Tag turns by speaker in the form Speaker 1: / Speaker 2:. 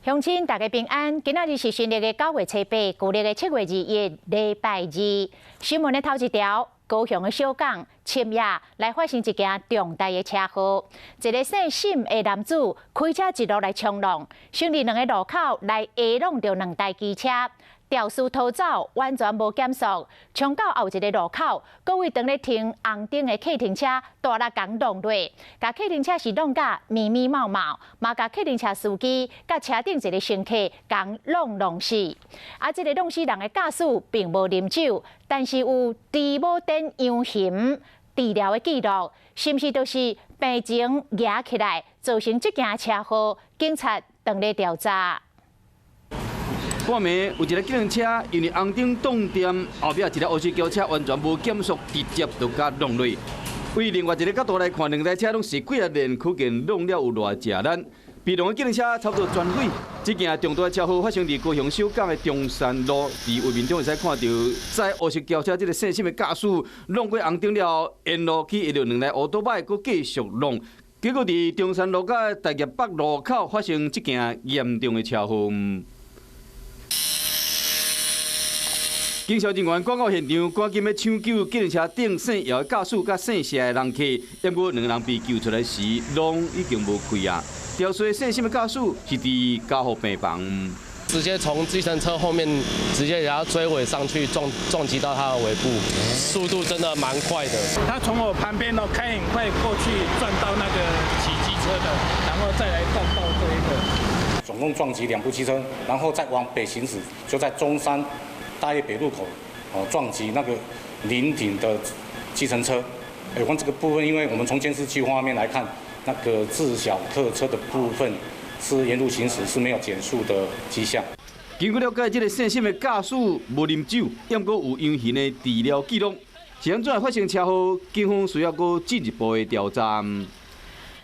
Speaker 1: 鄉親大家平安，今仔日是新曆的9月初8，舊曆的7月21，禮拜二。新聞的頭一條，高雄的小港深夜來發生一件重大的車禍，一个姓沈的男子開車一路來衝撞，先佇兩个路口來下挵著兩台機車，肇事逃走，完全無減速，衝到後一个路口，閣對當咧停紅燈的客停車大力共挵落，共客停車是挵甲密密麻麻，嘛共客停車司機佮車頂一个乘客共挵挵死。啊，這个挵死人的駕駛並無啉酒，但是有豬母癲陽痫治療的記錄，是毋是就是病情惹起來造成這件車禍？警察正咧調查。
Speaker 2: 半暝有一个計程車因為紅燈擋電，後壁一个烏色轎車完全無減速，直接就共挵落。對另外一个角度來看，兩台車攏是幾仔連，可見挵了有偌食力。被挵的計程車差不多全毀。這件重大車禍發生佇高雄小港的中山路，佇畫面中會使看到，載烏色轎車這个姓沈的駕駛，挵過紅燈了後，沿路去遇著兩台歐多擺，閣繼續挵。結果佇中山路佮大業北路口發生這件嚴重的車禍。警消人員趕到現場，趕緊欲搶救計程車頂姓姚的駕駛佮姓謝的人客，不過兩个人被救出來時，攏已經無氣啊。肇事的姓沈的駕駛是佇加護病房，
Speaker 3: 直接從計程車後面直接給他追尾上去撞擊到他的尾部，速度真的蠻快的。
Speaker 4: 他從我旁邊哦開很快過去撞到那個騎機車的，然後再來撞到這一個。
Speaker 5: 總共撞擊兩部機車，然後再往北行駛，就在中山大業北路口，哦撞擊那個臨停的計程車。有關這個部分，因為我們從監視器畫面來看，那個自小客車的部分是沿路行駛是沒有減速的跡象。
Speaker 2: 根據了解，這个姓沈的駕駛無啉酒，毋過有陽痫的治療記錄。是按怎會發生車禍？警方需要閣進一步的調查。